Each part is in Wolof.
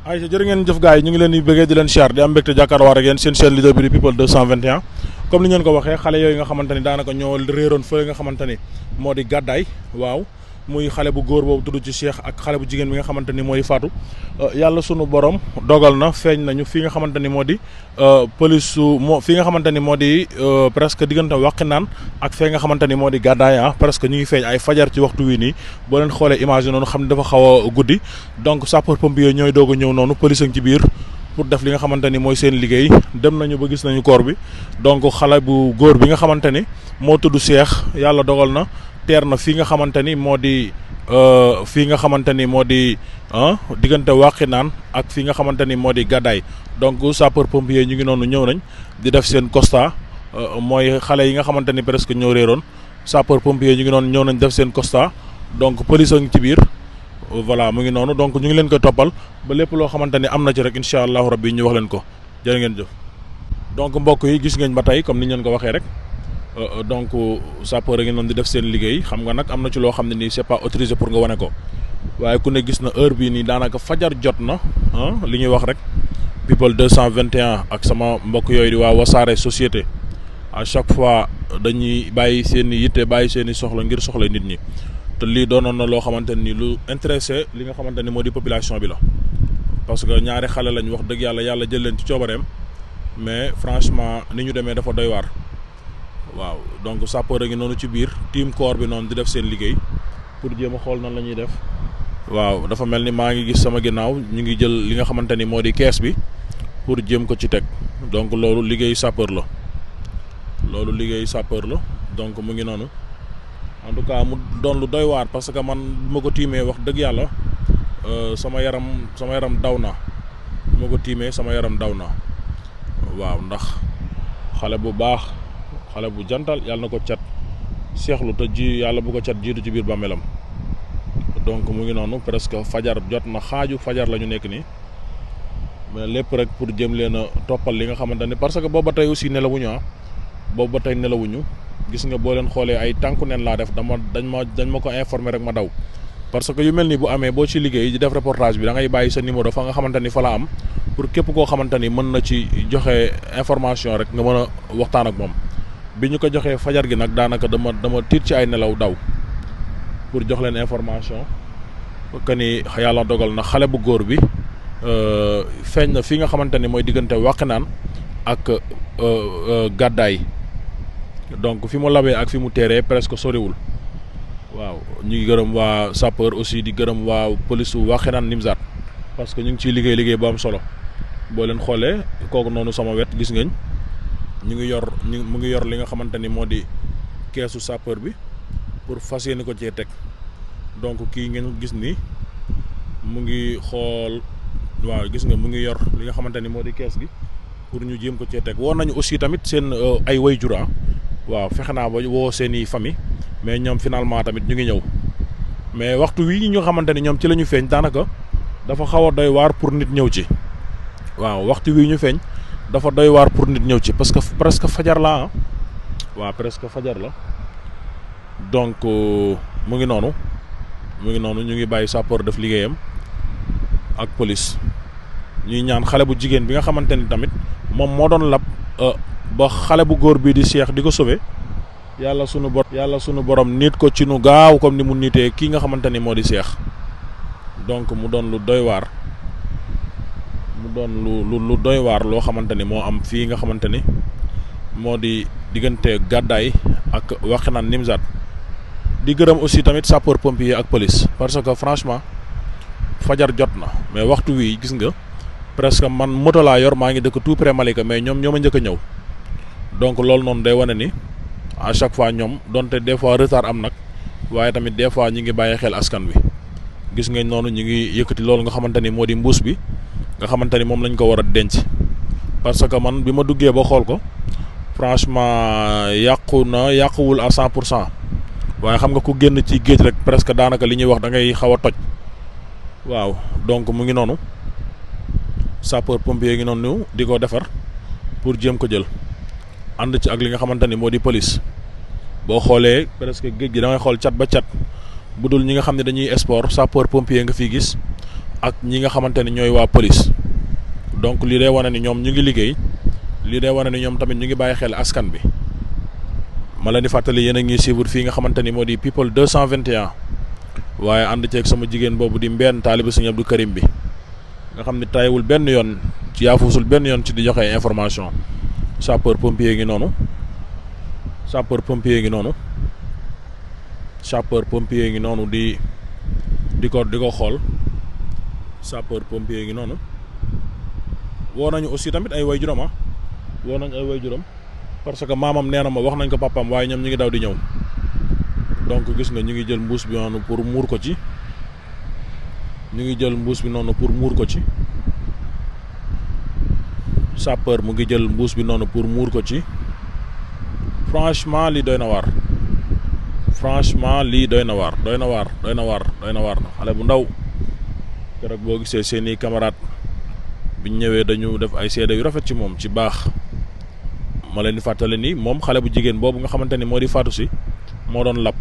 ay jërë ngeen jëf gars yi ñu ngi leen di bëggee di leen siyaar di am mbégte jàkkaarloo ak yéen seen chaîne leader bi di People 221 comme ni ngeen ko waxee xale yooyu nga xamante ni daanaka ñoo réeroon fële nga xamante ni moo di gàddaay waaw muy xale bu góor boobu tudd ci Cheikh ak xale bu jigéen bi nga xamante ni moo di Fatou yàlla sunu borom dogal na feeñ nañu fi nga xamante ni moo di police su fi nga xamante ni moo di presque diggante Wakhinane ak fee nga xamante ni moo di gàddaay presque ñu ngi feeñ ay fajar ci waxtu wi nii boo leen xoolee image yi noonu xam ne dafa xaw a guddi donc sapeur pompier ñooy doog a ñëw noonu police ci biir pour def li nga xamante ni mooy seen liggéey dem nañu ba gis nañu corps bi donc xale bu góor bi nga xamante ni moo tudd Cheikh yàlla dogal na teer na fii nga xamante ni moo di fii nga xamante ni moo di diggante Wakhinane ak fii nga xamante ni moo di gàddaay donc sapeur pompier ñu ngi noonu ñëw nañ di def seen constat mooy xale yi nga xamante ni presque ñoo réeroon sapeur pompier ñu ngi noonu ñëw nañ def seen constat donc police a ngi ci biir voilà mu ngi noonu donc ñu ngi leen koy toppal ba lépp loo xamante ni am na ci rek incha allahu rabbi ñu wax leen ko jërë ngeen jëf. donc mbokk yi gis ngeen ba tey comme ni ñu leen ko waxee rek. Donc sapeur a ngi noonu di def seen liggéey xam nga nag am na ci loo xam ne nii c'est pas autorisé pour nga wane ko waaye ku ne gis na heure bii nii daanaka fajar jot na li ñuy wax rek People 221 ak sama mbokk yooyu di waa Wassare société à chaque fois dañuy bàyyi seen i yitte bàyyi seen i soxla ngir soxla nit ñi te lii doonoon na loo xamante ni lu intéressé li nga xamante ni moo di population bi la parce que ñaari xale lañ wax dëgg yàlla jël leen ci coobareem mais franchement ni ñu demee dafa doy waar. waaw donc sapeur a ngi noonu ci biir team corps bi noonu di def seen liggéey pour jéem a xool nan la ñuy def waaw dafa mel ni maa ngi gis sama ginnaaw ñu ngi jël li nga xamante ni moo di kees bi pour jéem ko ci teg donc loolu liggéey sapeur la donc mu ngi noonu en tout cas mu doon lu doy waar parce que man bu ma ko tiimee wax dëgg yàlla sama yaram daw na bu ma ko tiimee sama yaram daw na waaw ndax xale bu baax xale bu jantal yàlla na ko cat seexlu te ji yàlla bu ko cat jiitu ci biir bàmmeelam donc mu ngi noonu presque fajar jot na xaaju fajar la ñu nekk nii mais lépp rek pour jëm leen a toppal li nga xamante ni parce que booba tey aussi nelawuñu boobu ba tey nelawuñu gis nga boo leen xoolee ay tànku neen laa def dañ ma ko informer rek ma daw parce que yu mel ni bu amee boo ci liggéey di def reportage bi da ngay bàyyi sa numéro fa nga xamante ni fa la am pour képp koo xamante ni mën na ci joxe information rek nga mën a waxtaan ak moom bi ñu ko joxee fajar gi nag daanaka dama tiit ci ay nelaw daw pour jox leen information que ni yàlla dogal na xale bu góor bi feeñ na fi nga xamante ni mooy diggante Wakhinane ak gàddaay donc fi mu labee ak fi mu teeree presque soriwul waaw ñu ngi gërëm waa sapeur aussi di gërëm waa police su Wakhinane Nimzatt parce que ñu ngi ciy liggéey bu am solo boo leen xoolee kooku noonu sama wet gis ngeen mu ngi yor li nga xamante ni moo di keesu sapeur bi pour fas yéene ko cee teg donc kii ngeen gis ni mu ngi xool waaw gis nga mu ngi yor li nga xamante ni moo di kees gi pour ñu jéem ko cee teg woo nañu aussi tamit seen ay waajur waaw fexe naa ba woo seen i famille mais ñoom finalement tamit ñu ngi ñëw mais waxtu wi ñu xamante ni ñoom ci la ñu feeñ daanaka dafa xaw a doy waar pour nit ñëw ci waaw waxtu wi ñu feeñ dafa doy waar pour nit ñëw ci parce que presque fajar la waaw presque fajar la donc mu ngi noonu ñu ngi bàyyi sapeur def liggéeyam ak police ñuy ñaan xale bu jigéen bi nga xamante ni tamit moom moo doon lab ba xale bu góor bii di Cheikh di ko sauver yàlla sunu borom niit ko ci nu gaaw comme ni mu niitee kii nga xamante ni moo di Cheikh donc mu doon lu doy waar lu doy waar loo xamante ni moo am fii nga xamante ni moo di diggante gàddaay ak Wakhinane Nimzatt di gërëm aussi tamit sapeur pompier ak police parce que franchement fajar jot na mais waxtu wi gis nga presque man moto laa yor maa ngi dëkk tout près Malika mais ñoom ñoo ma njëkk a ñëw donc loolu noonu day wane ni à chaque fois ñoom donte des fois retard am nag waaye tamit des fois ñi ngi bàyyi xel askan wi gis ngeen noonu ñu ngi yëkkati loolu nga xamante ni moo di mbuus bi nga xamante ni moom lañ ko war a denc parce que man bi ma duggee ba xool ko franchement yàquwul à 100% waaye xam nga ku génn ci géej rek presque daanaka li ñuy wax da ngay xaw a toj waaw donc mu ngi noonu sapeur pompier ngi noonu di ko defar pour jéem ko jël ànd ci ak li nga xamante ni moo di police boo xoolee presque géej gi da ngay xool cat ba cat bu dul ñi nga xam ne dañuy sport sapeur pompier nga fiy gis ak ñi nga xamante ni ñooy waa police. Donc lii day wane ni ñoom ñu ngi liggéey, lii day wane ni ñoom tamit ñu ngi bàyyi xel askan bi. ma leen di fàttali yéen a ngi suivre fii nga xamante ni moo di People 221 waaye ànd ceeg sama jigéen boobu di Mbène taalibe Sëñ Abdou Karim bi nga xam ni tayiwul benn yoon ci yaafuusul benn yoon ci di joxe information. Sapeur pompier ngi noonu, sapeur pompier ngi noonu, sapeur pompier ngi noonu di ko xool. Sapeur pompier ngi noonu. woo nañu aussi tamit ay waajuram woo nañ ay waajuram parce que maamam nee na ma wax nañ ko papam waaye ñoom ñu ngi daw di ñëw. Donc gis nga ñu ngi jël mbuus bi noonu pour muur ko ci, ñu ngi jël mbuus bi noonu pour muur ko ci. Sapeur mu ngi jël mbuus bi noonu pour muur ko ci. Franchement lii doy na waar, franchement lii doy na waar, doy na waar, doy na waar, doy na waar. xale bu ndaw keroog boo gisee seeni camarade biñ ñëwee dañu def ay seede yu rafet ci moom ci baax. ma leen di fàttali ni moom xale bu jigéen boobu nga xamante ni moo di faatu si moo doon lab,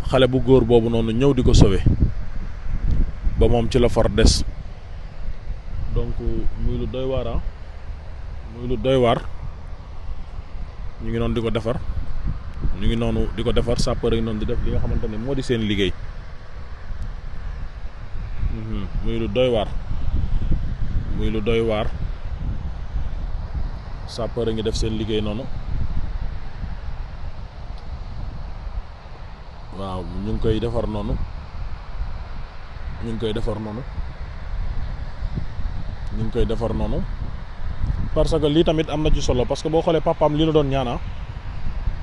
xale bu góor boobu noonu ñëw di ko sauver ba moom ci la far des. Donc muy lu doy waar muy lu doy waar. ñu ngi noonu di ko defar, ñu ngi noonu di ko defar. Sapeur ngi noonu di def li nga xamante ni moo di seen liggéey. muy lu doy waar, muy lu doy waar. Sapeur ngi def seen liggéey noonu. waaw ñu ngi koy defar noonu, ñu ngi koy defar noonu, ñu ngi koy defar noonu. parce que lii tamit am na ci solo parce que boo xoolee papaam lii la doon ñaana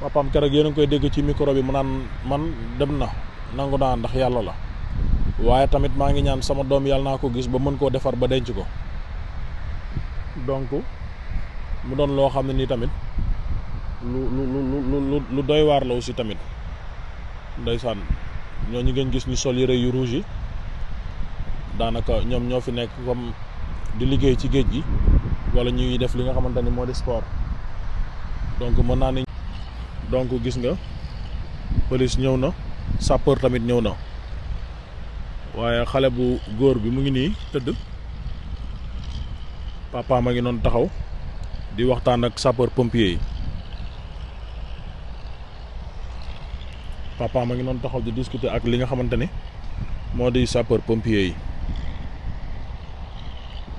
papaam keroog yéen a ngi koy dégg ci micro bi mu naan man dem na nangu naa ndax yàlla la, waaye tamit maa ngi ñaan sama doom yàlla naa ko gis ba mën koo defar ba denc ko. Donc mu doon loo xam ne nii tamit lu doy waar la aussi tamit. Ndeysaan ñooñu ngeen gis ñu sol yére yu rouge yi daanaka ñoom ñoo fi nekk comme di liggéey ci géej gi wala ñuy def li nga xamante ni moo di sport. Donc mën naa ni donc gis nga police ñëw na, sapeur tamit ñëw na, waaye xale bu góor bi mu ngi nii tëdd, papa ma ngi noonu taxaw di waxtaan ak sapeur pompier yi. papa ma ngi noonu taxaw di discuter ak li nga xamante ni moo di sapeur pompier yi.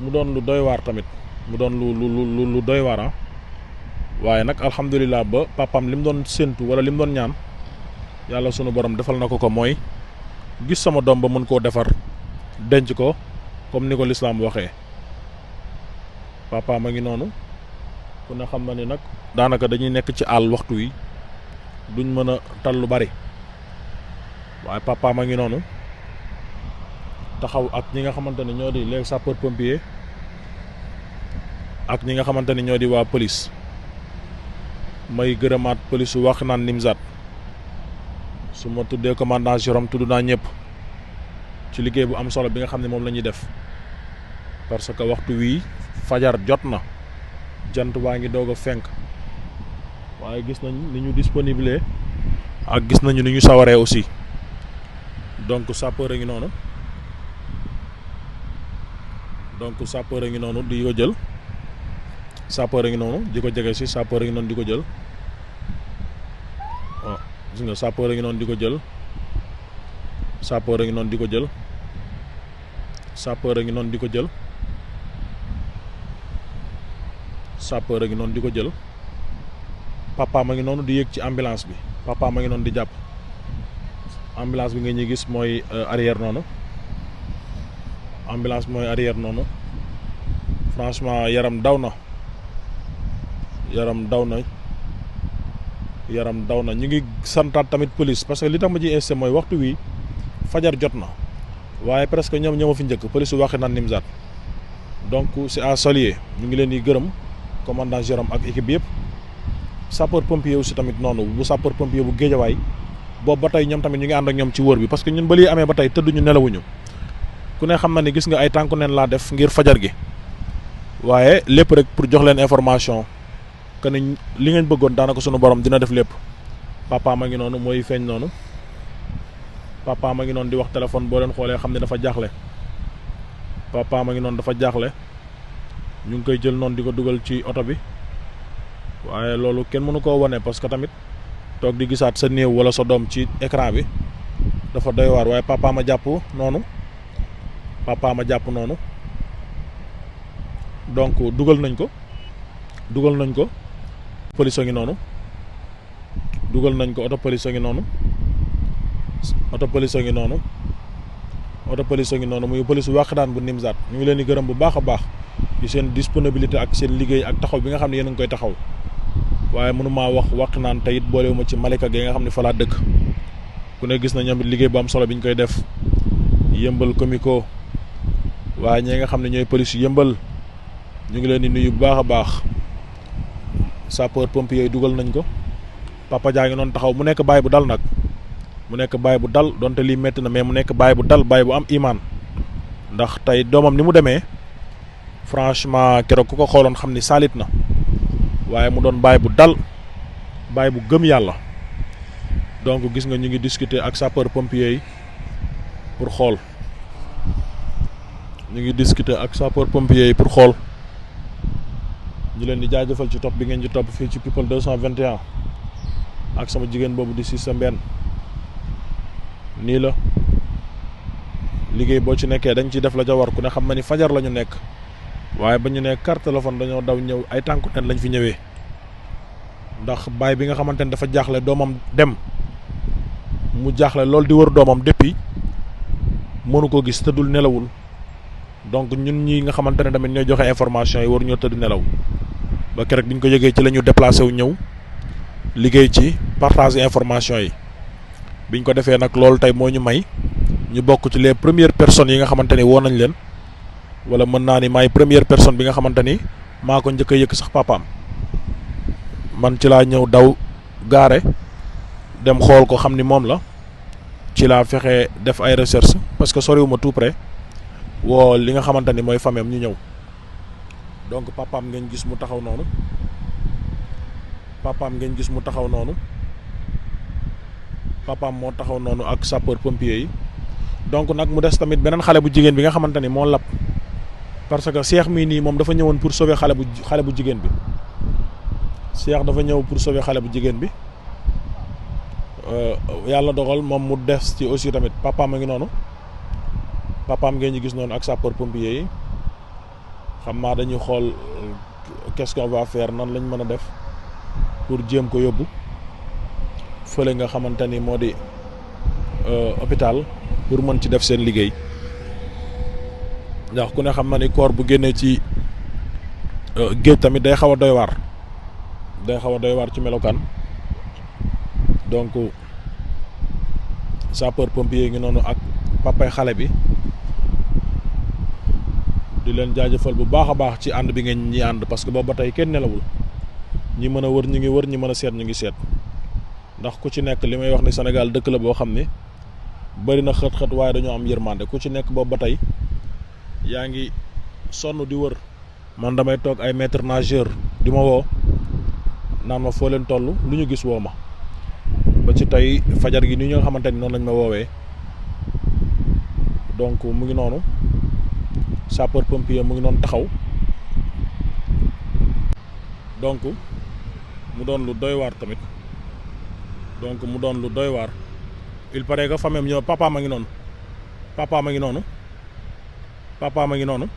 mu doon lu doy waar tamit, mu doon lu doy waar waaye nag alhamdulilah ba papaam li mu doon séntu wala li mu doon ñaan yàlla sunu borom defal na ko mooy gis sama doom ba mën koo defar denc ko comme ni ko lislaam waxee. papaam a ngi noonu, ku ne xam na ni nag daanaka dañuy nekk ci àll waxtu wi duñ mën a tal lu bari, waaye papaam a ngi noonu taxaw ak ñi nga xamante ni ñoo di les sapeurs pompiers ak ñi nga xamante ni ñoo di waa police. may gërëmaat police su wax naan Nimzaat, su ma tuddee commandant Jérôme tudd naa ñëpp ci liggéey bu am solo bi nga xam ne moom la ñuy def. parce que waxtu wii fajar jot na, jant baa ngi doog a fenk, waaye gis nañ ni ñu disponible ak gis nañu ni ñu sawaree aussi. donc sapeur a ngi noonu, donc sapeur a ngi noonu di ko jël, sapeur a ngi noonu di ko jege si, sapeur a ngi noonu di ko jël. waaw gis nga sapeur a ngi noonu di ko jël, sapeur a ngi noonu di ko jël, sapeur a ngi noonu di ko jël, sapeur a ngi noonu di ko jël. papa ma ngi noonu di yéeg ci ambulance bi, papa ma ngi noonu di jàpp. ambulance bi nga ñuy gis mooy arrière noonu, ambulance bi mooy arrière noonu. franchement yaram daw na, yaram daw na, yaram daw na. ñu ngi santaat tamit police parce que li tax ma ci insisté mooy waxtu wi fajar jot na, waaye presque ñoom ñoo ma fi njëkk police waxee naan Nimzaat. donc c'est à saluer, ñu ngi leen di gërëm commandant Jérôme ak équipe bi yëpp. sapeur pompier aussi tamit noonu, bu sapeur pompier bu Géejawaay boobu ba tey ñoom tamit ñu ngi ànd ak ñoom ci wër bi parce que ñun ba lii amee ba tey tëdduñu nelawuñu. ku ne xam na ni gis nga ay tànku neen laa def ngir fajar gi, waaye lépp rek pour jox leen information que ni li ngeen bëggoon daanaka sunu borom dina def lépp. papa ma ngi noonu mooy feeñ noonu, papa ma ngi noonu di wax téléphone, boo leen xoolee xam ne dafa jaaxle. papaam a ngi noonu dafa jaaxle ñu ngi koy jël noonu di ko dugal ci oto bi waaye loolu kenn mënu koo wane parce que tamit toog di gisaat sa néew wala sa doom ci écran bi dafa doy waar waaye papaam a jàpp noonu donc dugal nañ ko police a ngi noonu dugal nañ ko oto police a ngi noonu muy police Wakhinane bu Nimzatt ñu ngi leen di gërëm bu baax a baax ci seen disponibilité ak seen liggéey ak taxaw bi nga xam ne yéen a ngi koy taxaw waaye mënumaa wax Wakhinane tey it boolewuma ci Malika gi nga xam ne fa laa dëkk ku ne gis na ñoom it liggéey bu am solo bi ñu koy def yëmbal comico waaye ñi nga xam ne ñooy police yëmbal ñu ngi leen di nuyu bu baax a baax sapeur pompier dugal nañ ko papa jaa ngi noonu taxaw mu nekk baay bu dal nag donte lii métti na mais mu nekk baay bu dal baay bu am imaan ndax tey doomam ni mu demee franchement keroog ku ko xooloon xam ni saalit na waaye mu doon baay bu dal baay bu gëm yàlla donc gis nga ñu ngi discuter ak sapeur pompier yi pour xool ñu leen di jaajëfal ci topp bi ngeen di topp fii ci People 221 ak sama jigéen boobu di Cissé Mbène nii la liggéey boo ci nekkee dañ ciy def la ca war ku ne xam na ni fajar la ñu nekk waaye ba ñu ne carte téléphone dañoo daw ñëw ay tànku nen lañ fi ñëwee ndax baay bi nga xamante ne dafa jaaxle doomam dem mu jaaxle loolu di wër doomam depuis mënu ko gis tëddul nelawul donc ñun ñi nga xamante ne tamit ñooy joxe information yi waru ñoo tëdd nelaw ba keroog bi ñu ko yëgee ci la ñu déplacé wu ñëw liggéey ci partager information yi biñ ko defee nag loolu tey moo ñu may ñu bokk ci les premières personnes yi nga xamante ni woo nañ leen wala mën naa ni maay première personne bi nga xamante ni maa ko njëkk a yëkk sax papaam man ci laa ñëw daw gaare dem xool ko xam ni moom la ci laa fexe def ay recherche parce que soriwuma tout près woo li nga xamante ni mooy famem ñu ñëw donc papaam ngeen gis mu taxaw noonu papaam moo taxaw noonu ak sapeur pompier yi donc nag mu des tamit beneen xale bu jigéen bi nga xamante ni moo lab parce que Cheikh mii nii moom dafa ñëwoon pour sauver xale bu jigéen bi Cheikh dafa ñëw pour sauver xale bu jigéen bi yàlla dogal moom mu des ci aussi tamit papaam a ngi noonu papaam ngeen ñu gis noonu ak sapeur pompier yi xam naa dañuy xool qu'est-ce qu'on va faire nan lañ mën a def pour jéem ko yóbbu fële nga xamante ni moo di hôpital pour mën ci def seen liggéey ndax ku ne xam na ni corps bu génnee ci géej tamit day xaw a doy waar ci melokaan donc sapeur pompier ngi noonu ak papay xale bi di leen jaajëfal bu baax a baax ci ànd bi ngeen ñi ànd parce que boobu ba tey kenn nelawul ñi mën a wër ñu ngi wër ñi mën a seet ñu ngi seet ndax ku ci nekk li may wax ni Sénégal dëkk la boo xam ni bari na xët-xët waaye dañoo am yërmande ku ci nekk boobu ba tey yaa ngi sonn di wër man damay toog ay maître nageur di ma woo naan ma foo leen toll lu ñu gis woo ma ba ci tey fajar gi ni ñoo xamante ni noonu lañ ma woowee donc mu ngi noonu sapeur pompier mu ngi noonu taxaw donc mu doon lu doy waar tamit il paraît que famille ñëw papaam a ngi noonu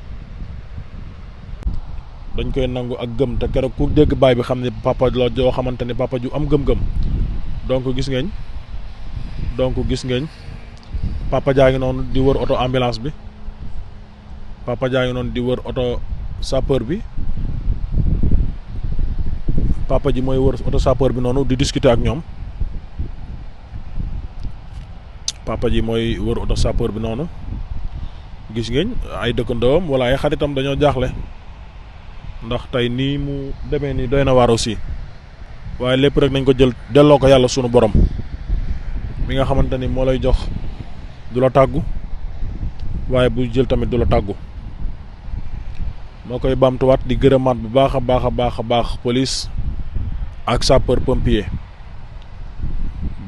dañ koy nangu ak gëm te keroog ku dégg baay bi xam ne papa la joo xamante ni papa ju am gëm-gëm donc gis ngeen papa jaa ngi noonu di wër oto ambulance bi papa jaa ngi noonu di wër oto sapeur bi papa ji mooy wër oto sapeur bi noonu di discuter ak ñoom papa ji mooy wër oto sapeur bi noonu gis ngeen ay dëkkandoom wala ay xaritam dañoo jaaxle ndax tey nii mu demee nii doy na waar aussi waaye lépp rek nañ ko jël delloo ko yàlla sunu borom mi nga xamante ni moo lay jox du la tàggu waaye bu jël tamit du la tàggu moo koy baamtuwaat di gërëmaat bu baax a baax police ak sapeur pompier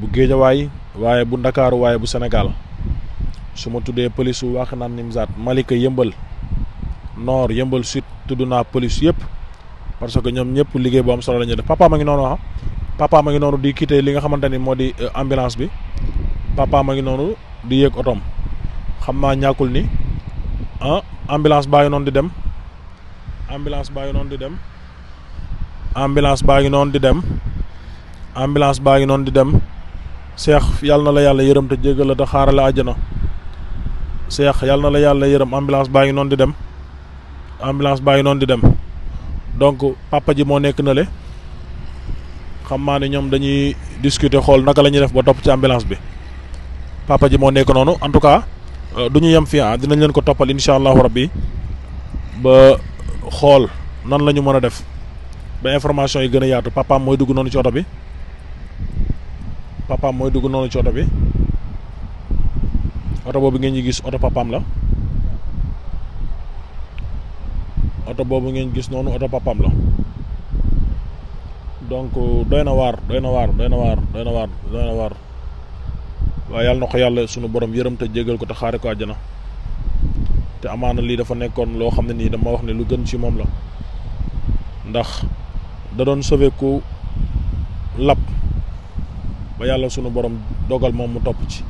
bu Géejawaay waaye bu Ndakaaru waaye bu Sénégal su ma tuddee police su Wakhinane Nimzatt Malika yëmbal nord Yeumbeul Sud tudd naa police yëpp parce que ñoom ñëpp liggéey bu am solo la ñuy def papa ma ngi noonu papa ma ngi noonu di quitter li nga xamante ni moo di ambulance bi papa ma ngi noonu di yéeg otom xam naa ñàkkul ni ambulance baa ngi noonu di dem ambulance baa ngi noonu di dem ambulance baa ngi noonu di dem ambulance baa ngi noonu di dem Cheikh yàlla na la yàlla yërëm te jéggal la te xaarale àjjana Cheikh yàlla na la yàlla yërëm ambulance baa ngi noonu di dem ambulance baa ngi noonu di dem donc papa ji moo nekk na le xam naa ne ñoom dañuy discuter xool naka la ñuy def ba topp ci ambulance bi papa ji moo nekk noonu en tout cas du ñu yem fii dinañ leen ko toppal incha allahu rabbi ba xool nan la ñu mën a def ba information yi gën a yaatu papaam mooy dugg noonu ci oto bi papaam mooy dugg noonu ci oto bi oto boobu ngeen ñi gis oto papaam la oto boobu ngeen gis noonu oto papaam la donc doy na waar waaye yàlla na ko yàlla sunu borom yërëm te jégal ko te xaare ko àjjana te amaana lii dafa nekkoon loo xam ne nii dama wax ne lu gën ci moom la ndax da doon sauver ku lab ba yàlla sunu borom dogal moom mu topp ci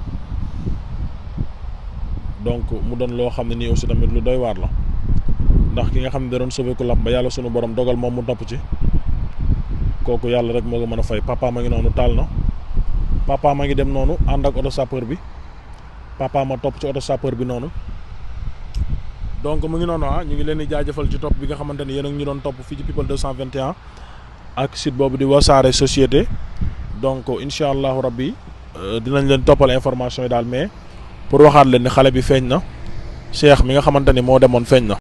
donc mu doon loo xam ne nii aussi tamit lu doy waar la ndax ki nga xam ne da doon sauver ku lab ba yàlla sunu borom dogal moom mu topp ci kooku yàlla rek moo ko mën a fay papa ma ngi noonu taal na papa ma ngi dem noonu ànd ak oto sapeur bi papa ma topp ci oto sapeur bi noonu donc mu ngi noonu ñu ngi leen di jaajëfal ci topp bi nga xamante ni yéen a ngi ñu doon topp fii ci People 221 ak site boobu di Wassare Société donc incha allahu rabbi dinañ leen toppal information yi daal mais pour waxaat leen ni xale bi feeñ na Cheikh mi nga xamante ni moo demoon feeñ na.